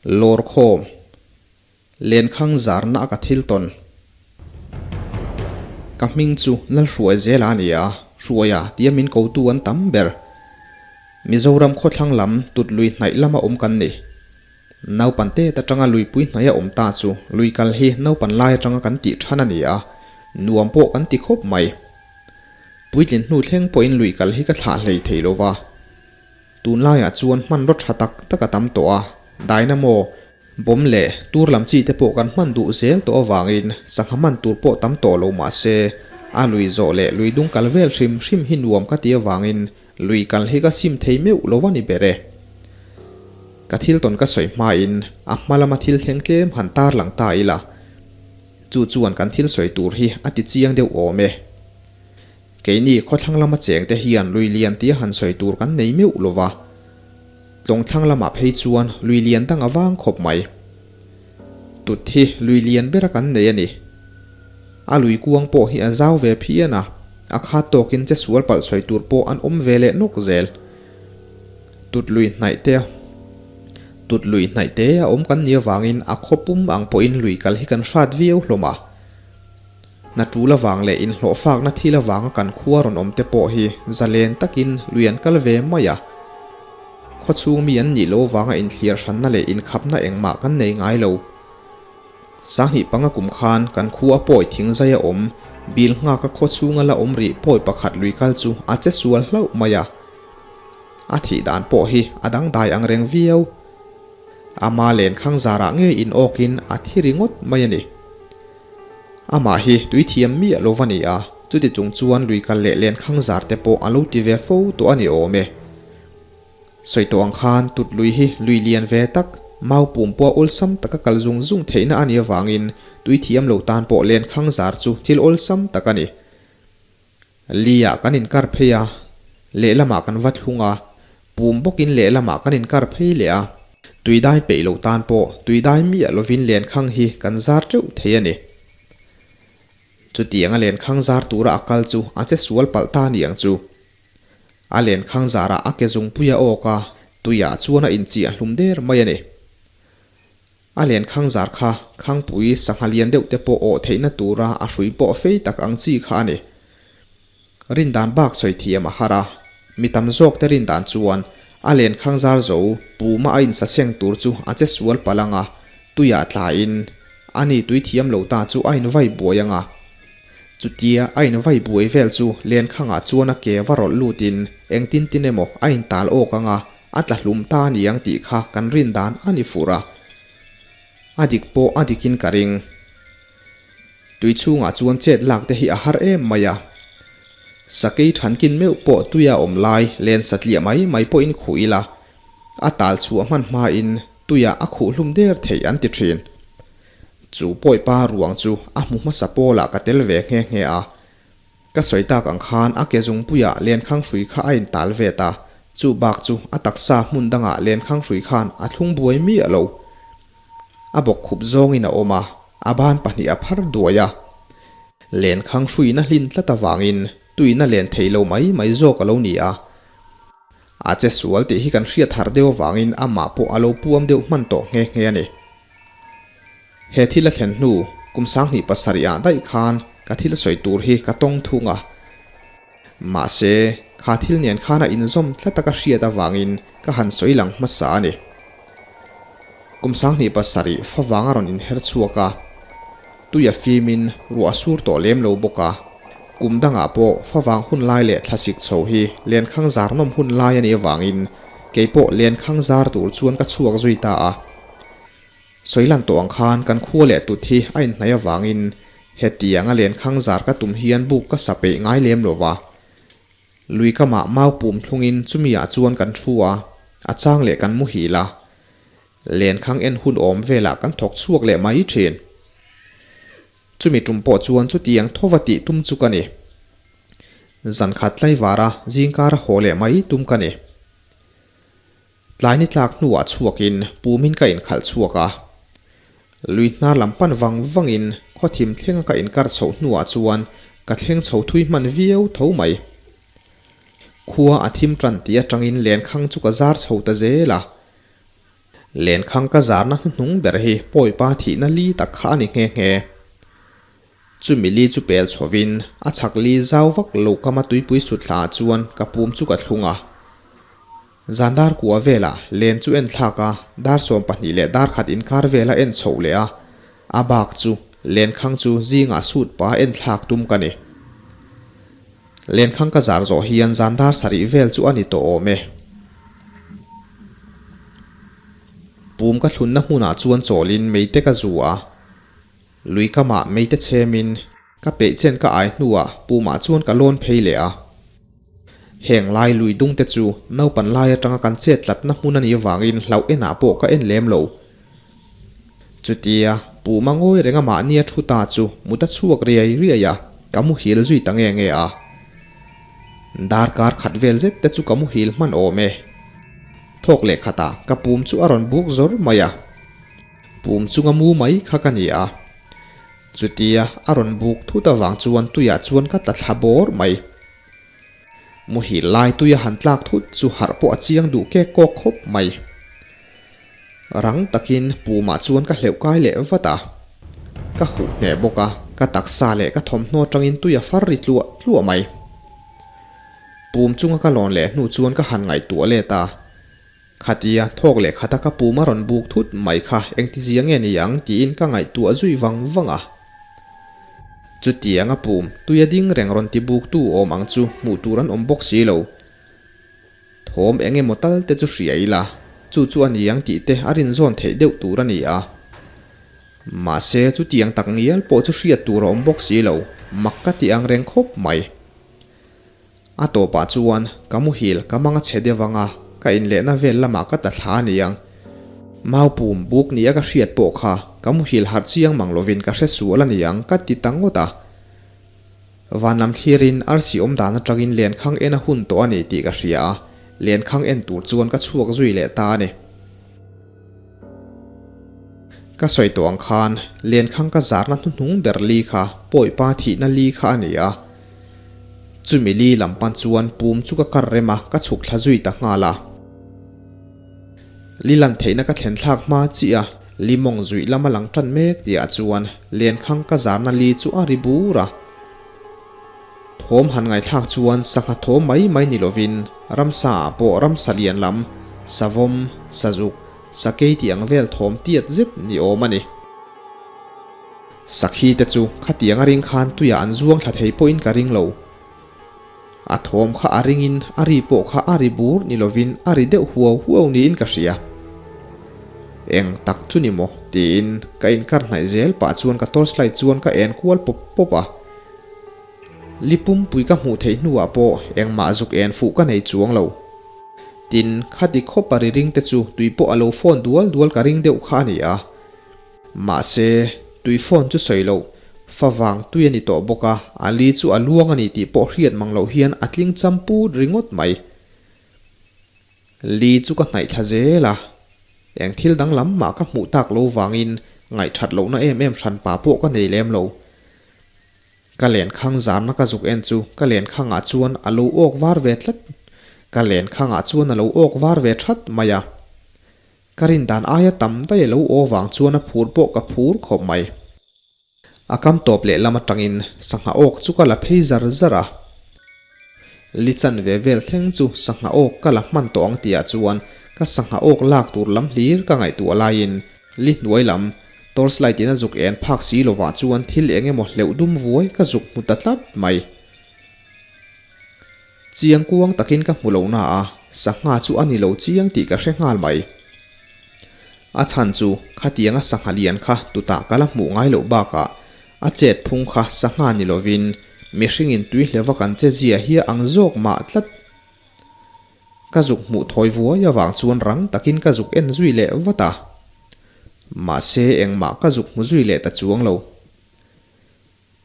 Lawrkhawm, Lenkhang zarna a ka thil tawn. Ka hming chu Lalhruai zela a ni a, Hruaia tia min kotu an tam ber. Mizoram khawthlang lam tut lui hnaih lama awm kan ni. Naupan tet atanga luipui hnaih a awm ta chu lui kal hi naupan lai atanga kan tih than a ni a, nuam pawh kan ti khawp mai. Puitlin hnu thleng pawhin lui kal hi ka thlah hlei thei lo va. Tunlaiah chuan hmanraw tha tak tak a tam tawh a, dynamo, bomb leh tur lam chi te pawh kan hman duh zel tawh avangin sangha hman tur pawh tam tawh lo mah se, a lui zawh leh lui dung kal vel hrim hrim hi nuam ka ti avangin lui kal hi ka sim thei meuh lo a ni ber e. Ka thil tawn ka sawi hmain a hma lama thil thleng tlem han tarlang ta ila, chu chuan kan thil sawi tur hi a ti chiang deuh awm e. Keini khawthlang lama chengte hian lui lian tia han sawi tur kan nei meuh lo va, tlawngthlang lamah phei chuan lui lian dang a vang khawp mai. Tut hi lui lian bera kan nei a ni. A lui kuang pawh hi a zau ve phian a, a khat tawkin che sual palh sawi tur pawh an awm ve leh nawk zel. Tut lui hnaih te Tut lui hnaih te a awm kan nih avangin a khaw pum ang pawhin lui kal hi kan hrat viau hlawm a. Hna tul avang leh inhlawhfakna thil avanga kan khua rawn awm te pawh hi zalen takin lui an kal ve mai a. Khaw chhung mi an nih lo avanga inthliar hranna leh inkhapna engmah kan nei ngai lo. Sanghnih panga kum khan kan khua pawi thing zai a awm, bil nghaka khaw chhunga la awm rih pawi pakhat lui kal chu a che sual hlauh mai a. A thih dan pawh hi a dangdai ang reng viau. Ama len khang zarah ngei in awkin a thi ringawt mai a ni. Amah hi tui thiam miah lo va ni a, chuti chung chuan lui kal leh len khang zar te pawh a lo ti ve fo tawh a ni awm e. Sawi tawh ang khan tut lui hi lui lian ve tak, mau pum pawh awlsam taka kal zung zung theihna a nih avangin tui thiam lo tan pawh len khang zar chu thil awlsam tak a ni. Li-ah kan inkar phei a, lehlamah kan va thlung a, pum bawkin lehlamah kan inkar phei leh a. Tuidai peih lo tan pawh tuidai miah lovin lenkhang hi kan zar teuh thei a ni. Chutianga lenkhang zar tura a kal chu a che sual palh ta ni ang chu. A lenkhang zarah a ke zungpui a awk a, tuiah chuan a inchiah hlum der mai a ni. A len khang zar kha Khangpui sangha lian deuh te pawh awh theihna tura a hrui pawh fei tak ang chi kha a ni. Rindan bak sawi thiam a har a, mi tam zawk te rindan chuan a len khang zar zo puma a insa seng tur chu a che sual palh ang a, tuiah tlain a ni tui thiam lo ta chu a invai buai ang a. Chutia a invai buai vel chu len khangah chuan a ke va rawlh lutin engtin tin emaw a intal awk ang a, A tla hlum ta a ni ang tih kha kan rin dan a ni fur a. A dik pawh a dikin ka ring. Tui chhungah chuan chet lak te hi a har em mai a. Sakei thankin meuh pawh tuia awm lai len satliah mai mai pawhin khuh ila, a tal chhuah hman hmain tuiah a khuh hlum der theih an ti thin. Chu pawipa ruang chu a hmu hmasa pawlah ka tel ve nghe nghe a. Ka sawi tak ang khan a ke zungpuiah lenkhang hrui kha a intal ve ta, chu bak chu a taksa hmun dangah lenkhang hrui khan a thlung buai miah lo. A bawk khup zawngin a awm a, a ban pahnih a phar duai a. Lenkhang hruina hlin tlat avangin tuina len thei lo mai mai zawk a lo ni a. A che sual tih hi kan hriat harh deuh avangin amah pawh a lo puam deuh hman tawh nghe nghe a ni. He thil a thlen hnu kum sanghnih pasarih ah daih khan ka thil sawi tur hi ka tawng thung a. Mahse, kha thil nen khan a inzawm tlat a ka hriat avangin ka han sawi lang hmasa a ni. Kum sanghnih pasarih favang a rawn inher chhuak a, tui a fimin ruah a sur tawh lem lo bawk a. Kum dangah pawh favang hun lai leh thlasik chho hi lenkhang zar nawm hun lai a nih avangin keipawh lenkhang zar tur chuan ka chhuak zui ta a. Sawi lan tawh ang khan kan khua leh tut hi a inhnaih avangin hetiang a lenkhang zar ka tum hian buk ka sa peih ngai lem lo va. Lui kamah mau pum thlungin chumi ah chuan kan thu a, a chang leh kan muhil a. Lenkhang en hun awm velah kan thawk chhuak leh mai thin. Chumi tum pawh chuan chutiang thova tih tum chu ka ni. Zankhat tlaivara zingkara haw leh mai tum ka ni. Tlai ni tlak hnuah chhuakin pumin ka inkhalh chhuak a. Lui hnar lam pan vang vangin khawthim thlenga ka inkar chhoh hnuah chuan ka thleng chho thui hman viau tho mai. Khua a thim tan tih atangin lenkhang chu ka zar chho ta zel a. Lenkhang ka zarna hnuhnung ber hi Pawipa thihna li tak kha a ni nghe nghe. Chumi li chu pel chhovin a chhak li zau vak lo kama tuipui sut hlaah chuan ka pum chu ka thlung a. Zan dar kua velah len chu en thlak a, dar 12 leh dar khat inkar vela en chhoh leh a, a bak chu lenkhang chu zingah sut pa en thlak tum ka ni. Lenkhang ka zar zawh hian zan dar sarih vel chu a ni tawh awm e. Pum ka thlunna hmunah chuan chawlin meite ka zu a, lui kamah meite chhemin ka peih chen ka ai hnuah pumah chuan ka lawn phei leh a. Heng lai lui dung te chu naupan lai atanga kan chet tlatna hmun a nih avangin hlauh enah pawh ka en lem lo. Chutia Puma ngawi renga mahnia thu ta chu mut a chhuak riai riai a, ka muhil zui ta nge nge a. Darkar khat vel zet te chu ka muhil hman awm e. Thawk leh khatah ka pum chu a rawn buk zawr mai a. Pum chunga mu mai kha ka ni a. Chutia a rawn buk thut avang chuan tuiah chuan ka tla thla bawr mai. Muhil lai tuia han tlak thut chu harh pawh a chiang duh kek kawk khawp mai. Rang takin pumah chuan ka hleuh kai leh vat a. Ka huh hneh bawk a, ka taksa leh ka thawmhnaw atangin tui a far ri tluah tluah mai. Pum chunga ka lawn leh hnu chuan ka han ngaihtuah let a. Khatia thawk leh khata ka pum a rawn buk thut mai kha engtizia nge ni ang tiin ka ngaihtuah zui vang vang a. Chutianga pum tuia ding reng rawn ti buktu awm ang chu hmuh tur an awm bawk si lo. Thawm eng emaw tal te chu hria ila, chu chu a ni ang tih te a rinzawn theih deuh tur a ni a. Mahse chutiang tak ngial pawh chu hriat tur a awm bawk si lo, mak ka ti ang reng khawp mai. A tawpah chuan ka muhil ka mang a chhe deuh ang a, ka inlehna vel lamah ka ta thla a ni ang. Mau pum buk nia ka hriat pawh kha ka muhil harh chiang mang lovin ka hre sual a ni ang ka ti ta ngawt a. Van lam thlirin arsi awm dan atangin lenkhang en a hun tawh a ni tih ka hria a, lenkhang en tur chuan ka chhuak zui leh ta a ni. Ka sawi tawh ang khan lenkhang ka zarna hnuhnung ber li kha Pawipa thihna li kha a ni a. Chumi li lam pan chuan pum chu ka kar rem a, ka chhuk thla zui ta nghal a. Li lan theihna ka thlen thlak hma chiah a, li mawng zuih lam a lang tan mek tihah chuan lenkhang ka zarna li chu a ri bur a. Thawm han ngaihthlak chuan sangha thawm mai mai ni lovin ramsa ah pawh ramsa lian lam, savawm, sazuk, sakei tih ang vel thawm tiat zet ni awm a ni. Sakhi te chu khatiang a ring khan tuiah an zuang thla thei pawhin ka ring lo. A thawm kha a ringin a ri pawh kha a ri bur ni lovin a ri deuh huau huau niin ka hria. Eng tak chu ni maw? tiin ka inkar hnaih zel pah chuan ka torchlight chuan ka en kual pawp pawp a. Li pumpui ka hmuh theih hnuah pawh engmah zuk en fuh ka nei chuang lo. Tin, khati khawpa ri ring te chu tui pawh a lo phone dual dual ka ring deuh kha a ni a. Mahse, tui phone chu sawi loh, fa vang tui a ni tawh bawk a, a li chu a luang a ni tih pawh hriat mang loh hian a tling cham put ringawt mai. Li chu ka hnaih thla zel a, eng thil danglam mah ka hmuh tak lo vangin ngaihthat lohna em em hranpa pawh ka nei lem lo. Ka lenkhang zarna ka zuk en chu ka lenkhangah chuan a lo awk var ve tlat, ka lenkhangah chuan a lo awk var ve that mai a. Ka rin dan aia tam daih a lo aw vang chuan a phur pawh ka phur khawp mai. A kam tawp leh lam atangin sangha awk chu ka la phei zar zar a. Li chan ve vel thleng chu sangha awk ka la hman tawh ang tihah chuan ka sangha awk lak tur lam hlir ka ngaihtuah laiin li hnuai lam torchlight in a zuk en phak si lovah chuan thil eng emaw hleuh dum vuai ka zuk hmu ta tlat mai. Chiang kuang takin ka hmu lo na a, sangha chu a ni lo chiang tih ka hre nghal mai. A chhan chu khatianga sangha lian kha tutah ka la hmuh ngai loh bakah a chet phung kha sangha ni lovin mihringin tui hleva kan che zia hi a ang zawk mah tlat. Ka zuk hmuh thawi vuai avang chuan rang takin ka zuk en zui leh vat a. Mahse engmah ka zuk hmu zui leh ta chuang lo.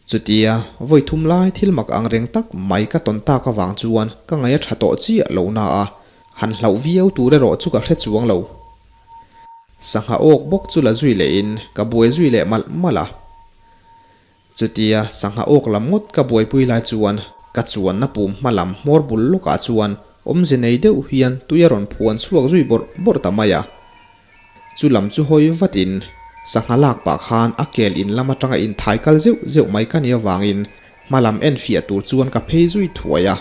Chutia, vawi thum lai thil mak ang reng tak mai ka tawn tak avang chuan ka ngaih a tha tawh chiah lo na a, han hlauh viau tur erawh chu ka hre chuang lo. Sangha awk bawk chu la zui lehin ka buai zui leh malh malh a. Chutia, sangha awk lam ngawt ka buaipui lai chuan ka chuanna pum hma lam hmawr bul lawkah chuan awmze nei deuh hian tui a rawn phuan chhuak zui bawrh bawrh ta mai a. Chu lam chu hawi vatin sangha lak pah khan a kel in lam atanga inthai kal zeuh zeuh mai ka nih avangin hma lam en fiah tur chuan ka phei zui thuai a.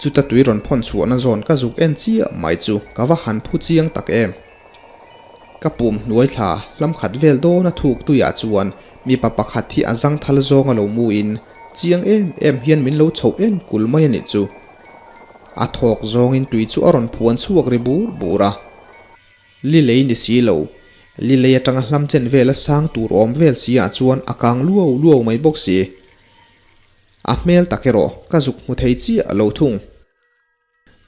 Chuta tui rawn phawn chhuahna zawn ka zuk en chiah mai chu ka va han phu chiang tak em. Ka pum hnuai thla hlam khat vel dawn a thuk tuiah chuan mipa pakhat hi a zangthal zawng a lo mu in chiang em em hian min lo chhoh en kul mai a nih chu. A thawk zawngin tui chu a rawn phuan chhuak ri bur bur a. Li lei ni si lo, li lei atanga hlam chen vela sang tur awm vel si ah chuan a kang luau luau mai bawk si. A hmel tak erawh ka zuk hmu thei chiah lo thung.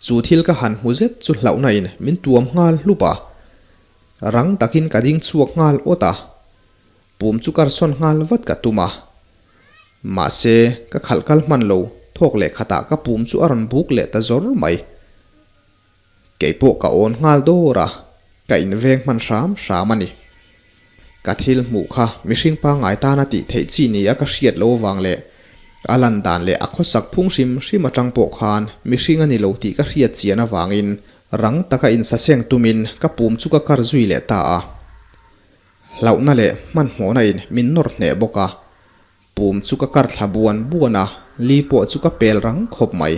Chu thil ka han hmu zet chu hlauhna in min tuam nghal hlup a. Rang takin ka ding chhuak nghal awt a. Pum chu karsawn nghal vat ka tum a. Mahse, ka khalh kal hman lo, thawk leh khatah ka pum chu a rawn buk leh ta zawr mai. Kei pawh ka awn nghal dawr a, ka inveng hman hram hram a ni. Ka thil hmuh kha mihring pangngai tana tih theih chi nia ka hriat lo vang leh a lan dan leh a khawsak phung hrim hrim atang pawh khan mihring a ni lo tih ka hriat chian avangin rang taka insaseng tumin ka pum chu ka kar zui leh ta a. Hlauhna leh hmanhmawhna in min nawr hneh bawk a, Pum chu ka kar thla buan buan a, li pawh chu ka pel rang khawp mai.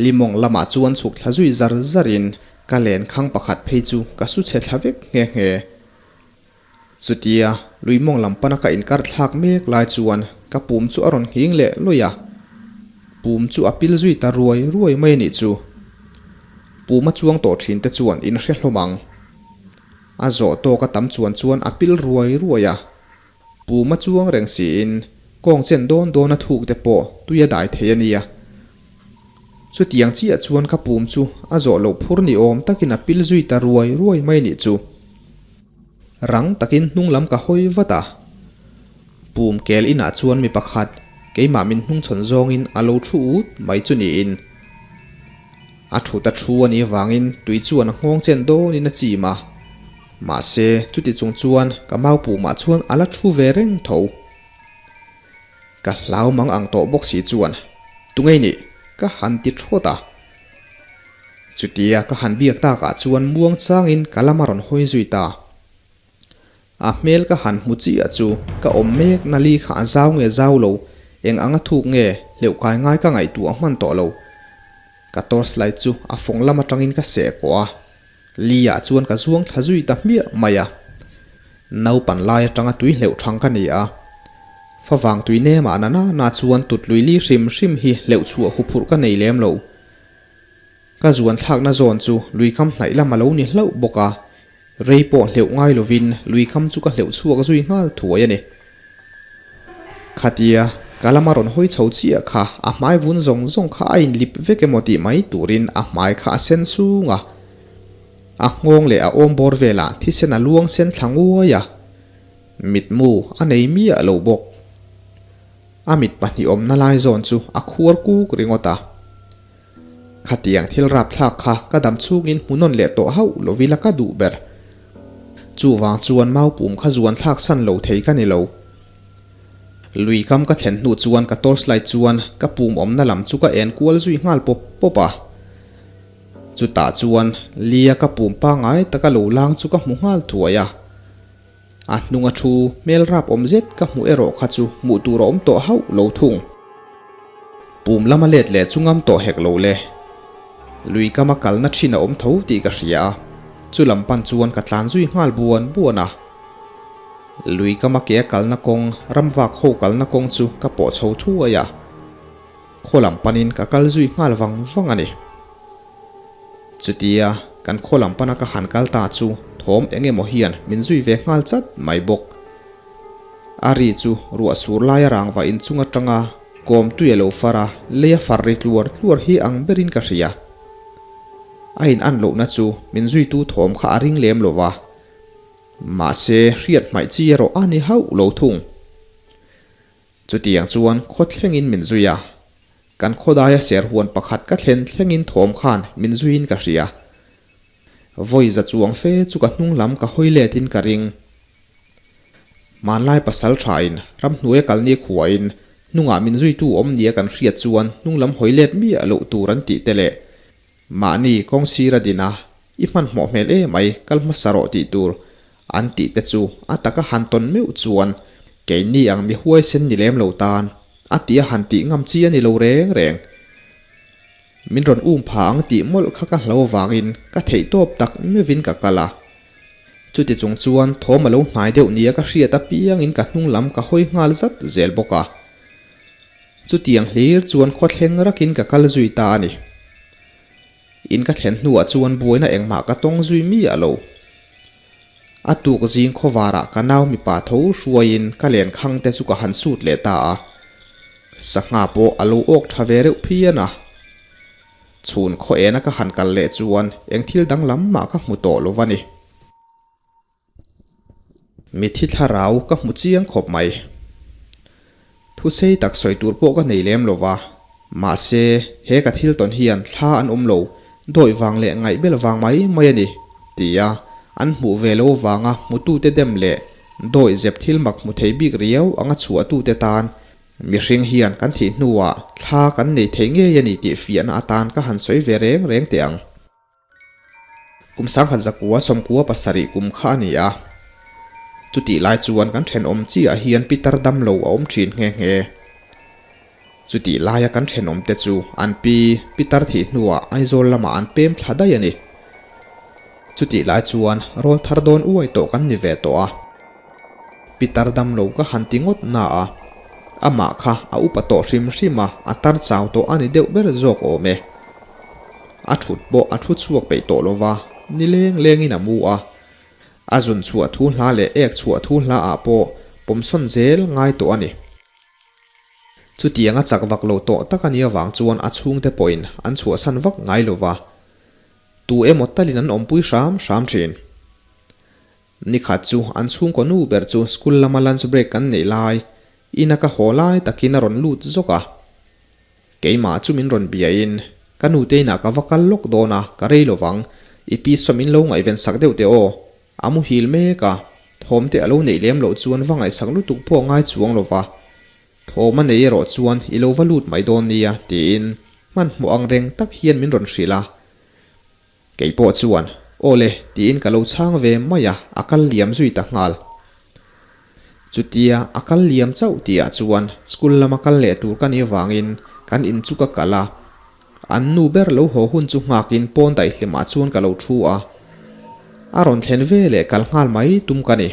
Li mawng lamah chuan chhuk thla zui zar zarin ka len khang pakhat phei chu ka su chhe thla vek nghe nghe. Chutia lui mawng lam pana ka inkar thlak mek lai chuan ka pum chu a rawn nghing leh lawih a. Pum chu a pil zui ta ruai ruai mai a nih chu. Puma chuang tawh thin te chuan in hre hlawm ang. A zawh tawk a tam chuan chuan a pil ruai ruai a. Puma chuang reng siin kawng chen dawn dawn a thuk te pawh tui a dai thei a nia. Chutiang chiah chuan ka pum chu a zawh loh phur ni awm takin a pil zui ta ruai ruai mai nih chu. Rang takin hnung lam ka hawi vat a. Pum kel inah chuan mi pakhat keimah min hnungchhawn zawngin a lo thu ut mai chu niin. A thut a thu a nih avangin tui chuan a nghawng chen dawnin a chim a. Mahse, chuti chung chuan ka mau pumah chuan a la thu ve reng tho. Ka hlau mang ang tawh bawk si chuan, Tungei nih? ka han ti thawt a. Chutia ka han biak takah chuan muang changin ka lam a rawn hawi zui ta. A hmel ka han hmu chiah chu ka awm mek na li kha a zau nge zau lo, eng anga thuk nge hleuh kai ngai ka ngaihtuah hman tawh lo. Ka torch light chu a fawng lam atangin ka seh kawh a, li ah chuan ka zuang thla zui ta hmiah mai a. Naupan lai atanga tui hleuh thang ka ni a, favang tui nem ah na na na chuan tut lui li hrim hrim hi hleuh chhuah huphurh ka nei lem lo. Ka zuan thlakna zawn chu lui kam hnaih lam a lo ni hlauh bawk a, Rei pawh hleuh ngai lovin lui kam chu ka hleuh chhuak zui nghal thuai a ni. Khatia ka lama rawn hawi chho chiah kha a hmai vun zawng zawng kha a inlip vek emaw tih mai turin a hmai kha a sen sung a. A nghawng leh a awm bawr velah thisen a luang sen thla nguai a. Mitmu a nei miah lo bawk. A mit pahnih awmna lai zawn chu a khuar kuk ringawt a. Khatiang thil rapthlak kha ka dam chhungin hmuhnawn leh tawh hauh lovila ka duh ber. Chuvang chuan mau pum kha zuan thlak san lo thei ka ni lo. Lui kam ka thlen hnu chuan ka torchlight chuan ka pum awmna lam chu ka en kual zui nghal pawp pawp a. Chutah chuan lia ka pum pangngai taka lo lang chu ka hmu nghal thuai a. A hnunga thu hmel rap awm zet ka hmuh erawh kha chu hmuh tur a awm tawh hauh lo thung. Pum lama let leh chu ngam tawh hek lo le. Lui kama kalna thin a awm tho tih ka hria a, chu lam pan chuan ka tlan zui nghal buan buan a. Lui kama ke a kalna kawng, ramvak ho kalna kawng chu ka pawh chho thuai a. Khaw lam panin ka kal zui nghal vang vang a ni. Chutia kan khaw lam pana ka han kal ta chu thawm eng emaw hian min zui ve nghal chat mai bawk. A ri chu ruah sur laia rangva inchung atanga kawm tui a lo far a, lei a far ri tluar tluar hi ang berin ka hria. A in an lohna chu min zuitu thawm kha a ring lem lo va, mahse hriat hmaih chi erawh a ni hauh lo thung. Chutiang chuan khaw thlengin min zui a, kan khawdaia serhuan pakhat ka thlen thlengin thawm khan min zuiin ka hria. Vawi za chuang fe chu ka hnung lam ka hawi letin ka ring. Hmanlai pasal thain ramhnuaia kalni khuain hnungah min zuitu awm nia kan hriat chuan hnung lam hawi let miah loh tur an tih te leh mahni kawng sira din a. I hmanhmawh hmel e mai, kal hmasa rawh tih tur an tih te chu a taka han tawn meuh chuan keini ang mi huaisen ni lem lo tan a tia han tih ngam chi a ni lo reng reng. Min rawn um pha ang tih mawlh kha ka hlo vangin ka theihtawp tak meuhin ka kal a. Chuti chung chuan thawm a lo hnai deuh nia ka hriat apiangin ka hnung lam ka hawi nghal zat zel bawk a. Chutiang hlir chuan khawthleng rakin ka kal zui ta a ni. In ka thlen hnuah chuan buaina engmah ka tawng zui miah lo. A tuk zing khawvarah ka nau mipa tho hruaiin ka lenkhang te chu ka han sut leh ta a. Sangha pawh a lo awk tha ve reuh phian a. Chhun khaw ena ka han kal leh chuan eng thil danglam mah ka hmu tawh lo va ni. Mithi thlarau ka hmu chiang khawp mai. Thusei tak sawi tur pawh ka nei lem lo va, mahse he ka thil tawn hian thla an awm lo, dawi vang leh ngaihbel vang mai mai a ni, tia an hmuh ve lo vanga hmutute dem leh dawi zep thil mak hmu thei bik riau anga chhuahtute tan mihring hian kan thih hnuah thla kan nei thei ngei a ni tih fiahna atan ka han sawi ve reng reng teh ang. Kum sangkhat zakua sawmkua pasarih kum kha a ni a. Chutih lai chuan kan thenawm chiah hian pitar dam lo a awm thin nghe nghe. Chutih laia kan thenawm te chu an pi pitar thih hnuah Aizawl lamah an pem thla daih a ni. Chutih lai chuan rawl thar dawn uai tawh kan ni ve tawh a. Pitar dam lo ka han ti ngawt na a, amah kha a upa tawh hrim hrim a, a tar chau tawh a ni deuh ber zawk awm e. A thut pawh a thu chhuak peih tawh lo va, ni leng lengin a mu a. A zun chhuah thu hla leh ek chhuah thu hla ah pawh pawmsawn zel ngai tawh a ni. Chutiang a chak vak lo tawh tak a nih avang chuan a chhungte pawhin an chhuahsan vak ngai lo va, tu emaw talin an awmpui hram hram thin. Nikhat chu an chhungkaw nu ber chu school lama lunch break kan neih lai, ina ka haw lai takin a rawn lut zawk a. Keimah chu min rawn biain, Ka nute inah ka va kal lawk dawn a, ka rei lo vang, i pi saw min lo ngaihven sak deuh teh aw. A muhil mek a, thawmte a lo neih lem loh chuan va ngaihsak lutuk pawh a ngai chuang lo va. Thawm a nei erawh chuan i lo va lut mai dawn nia, tiin hmanhmawh ang reng tak hian min rawn hrilh a. Kei pawh chuan, Aw le, tiin ka lo chhang ve mai a, a kal liam zui ta nghal. Chutia a kal liam chauh tihah chuan school lama kal leh tur ka nih avangin kan in chu ka kal a. An nu ber lo haw hun chu nghakin pawn daihlimah chuan ka lo thu a. A rawn thlen ve leh kal nghal mai tum ka ni.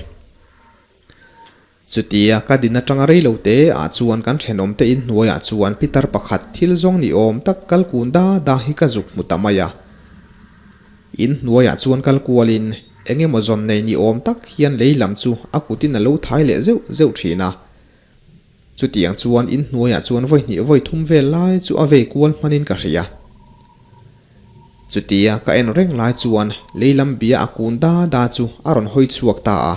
Chutia ka din atanga rei lo te ah chuan kan thenawm te inhnuai ah chuan pitar pakhat thil zawng ni awm tak kal kun da da hi ka zuk hmu ta mai a. Inhnuai ah chuan kal kual in eng emaw zawn nei ni awm tak hian lei lam chu a kut in a lo thai leh zeuh zeuh thin a. Chutiang chuan inhnuai ah chuan vawi hnih vawi thum vel lai chu a vei kual hman in ka hria. Chutia ka en reng lai chuan lei lam bia a kun da da chu a rawn hawi chhuak ta a.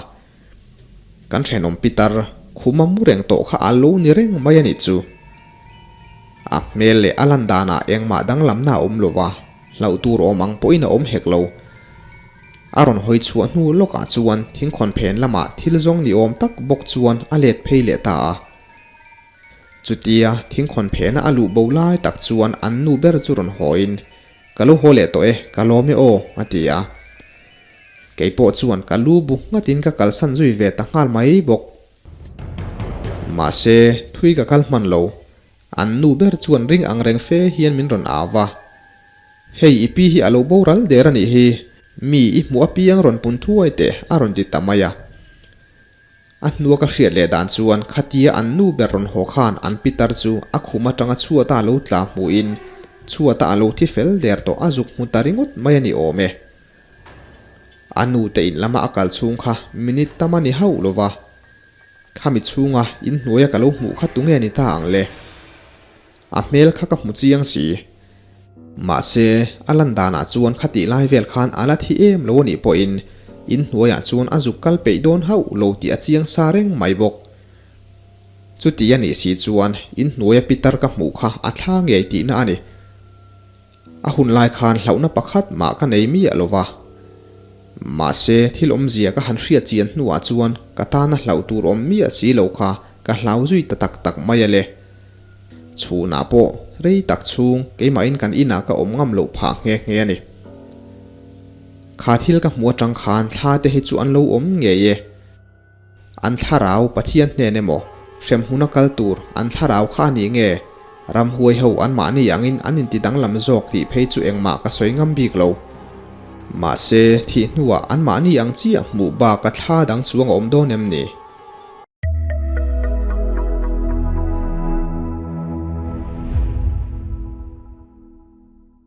Kan thenawm pitar khuma mu reng tawh kha a lo ni reng mai a nih chu. A hmel leh a lan danah engmah danglamna a awm lo va, hlauh tur awm ang pawhin a awm hek lo. A rawn hawi chhuah hnu lawkah chuan thingkhawn phen lamah thil zawng ni awm tak bawk chuan a let phei leh ta a. Chutia thingkhawn phena a luh bo lai tak chuan an nu ber chu rawn hawiin, Ka lo haw leh tawh e, ka lawm e aw, a ti a. Kei pawh chuan ka lu bu nghatin ka kalsan zui ve ta nghal mai bawk. Mahse, thui ka kal hman lo. An nu ber chuan ring ang reng fe hian min rawn au va. Hei i pi hi a lo boral der a nih hi, mi i hmuh apiang rawn pun thuai teh a rawn ti ta mai a. A hnua ka hriat leh dan chuan khatia an nu ber rawn haw khan an pitar chu a khum atanga chhuata a lo tla hmuhin chhuata a lo thi fel der tawh a zuk hmu ta ringawt mai a ni awm e. A nu te in lama a kal chhung kha minute tam a ni hauh lo va, khami chhunga inhnuaia ka lo hmuh kha tunge ni ta ang le? A hmel kha ka hmu chiang si. Mahse, a lan danah chuan khatih lai vel khan a la thi em lo a nih pawhin inhnuaiah chuan a zuk kal peih dawn hauh lo tih a chiang sa reng mai bawk. Chuti a nih si chuan inhnuaia pitar ka hmuh kha a thla ngei tihna a ni. A hun lai khan hlauhna pakhat mah ka nei miah lo va. Mahse, thil awmzia ka han hriat chian hnuah chuan ka tana hlauh tur awm miah si lo kha ka hlau zui ta tak tak mai a le. Chhunah pawh rei tak chhung keimahin kan inah ka awm ngam loh phah nghe nghe a ni. Kha thil ka hmu atang khan thla te hi chu an lo awm ngei e. An thlarau Pathian hnen emaw, hremhmuna kal tur an thlarau kha a ni nge? Ramhuai ho anmahni angin an inti danglam zawk tih phei chu engmah ka sawi ngam bik lo. Mahse, thih hnuah anmahni ang chiah hmuh bak a thla dang chuang a awm dawn em ni?